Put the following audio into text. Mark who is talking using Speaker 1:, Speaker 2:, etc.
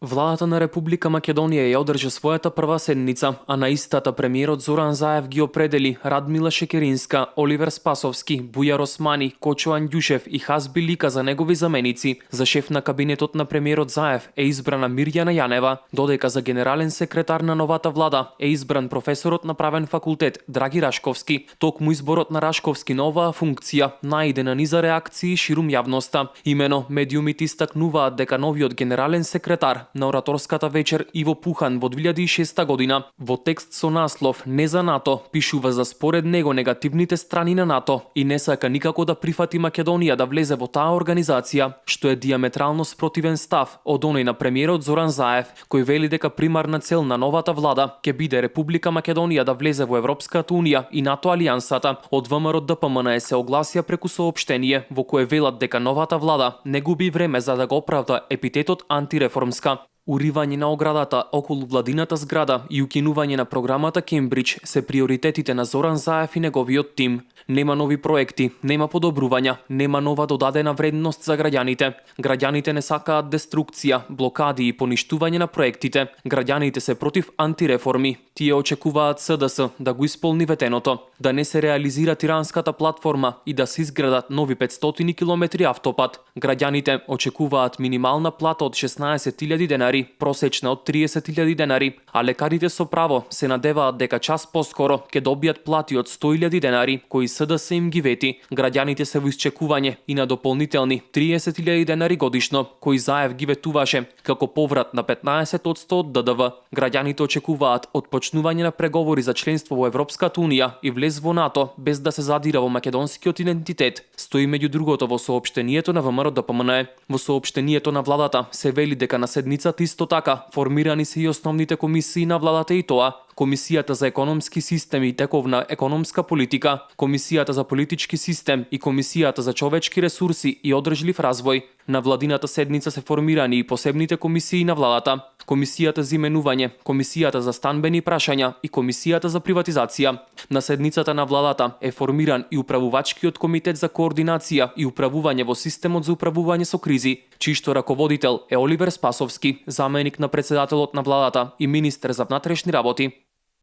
Speaker 1: Владата на Република Македонија ја одржа својата прва седница, а на истата премиерот Зоран Заев ги определи Радмила Шекеринска, Оливер Спасовски, Бујар Османи, Кочо Андјушев и Хазби Лика за негови заменици. За шеф на кабинетот на премиерот Заев е избрана Мирјана Јанева, додека за генерален секретар на новата влада е избран професорот на правен факултет Драги Рашковски. Токму изборот на Рашковски на оваа функција најде на низа реакции ширум јавноста. Имено медиумите истакнуваат дека новиот генерален секретар на ораторската вечер Иво Пухан во 2006 година во текст со наслов "Не за НАТО" пишува за според него негативните страни на НАТО и не сака никако да прифати Македонија да влезе во таа организација, што е диаметрално спротивен став од оној на премиерот Зоран Заев, кој вели дека примарна цел на новата влада ќе биде Република Македонија да влезе во Европската унија и НАТО алијансата. Од ВМРО ДПМН се огласија преку соопштение во кое велат дека новата влада не губи време за да го оправда епитетот антиреформска. Уривање на оградата околу владината зграда и укинување на програмата Кембридж се приоритетите на Зоран Заев и неговиот тим. Нема нови проекти, нема подобрувања, нема нова додадена вредност за граѓаните. Граѓаните не сакаат деструкција, блокади и поништување на проектите. Граѓаните се против антиреформи. Тие очекуваат СДС да го исполни ветеното, да не се реализира тиранската платформа и да се изградат нови 500 километри автопат. Граѓаните очекуваат минимална плата од 16.000 денари, просечна од 30.000 денари, а лекарите со право се надеваат дека час поскоро ќе добијат плати од 100.000 денари, кои СДС им ги вети. Граѓаните се во исчекување и на дополнителни 30.000 денари годишно, кои Заев ги ветуваше како поврат на 15% од ДДВ. Граѓаните очекуваат отпочнување на преговори за членство во Европската унија и влез во НАТО без да се задира во македонскиот идентитет. Стои меѓу другото во соопштението на ВМРО ДПМН. Во соопштението на владата се вели дека на седницата исто така формирани се и основните комисии на владата и тоа: Комисијата за економски систем и тековна економска политика, Комисијата за политички систем и Комисијата за човечки ресурси и одржлив развој. На владината седница се формирани и посебните комисии на владата: Комисијата за именување, Комисијата за станбени прашања и Комисијата за приватизација. На седницата на владата е формиран и управувачкиот комитет за координација и управување во системот за управување со кризи, чишто раководител е Оливер Спасовски, заменик на председателот на владата и министер за внатрешни работи.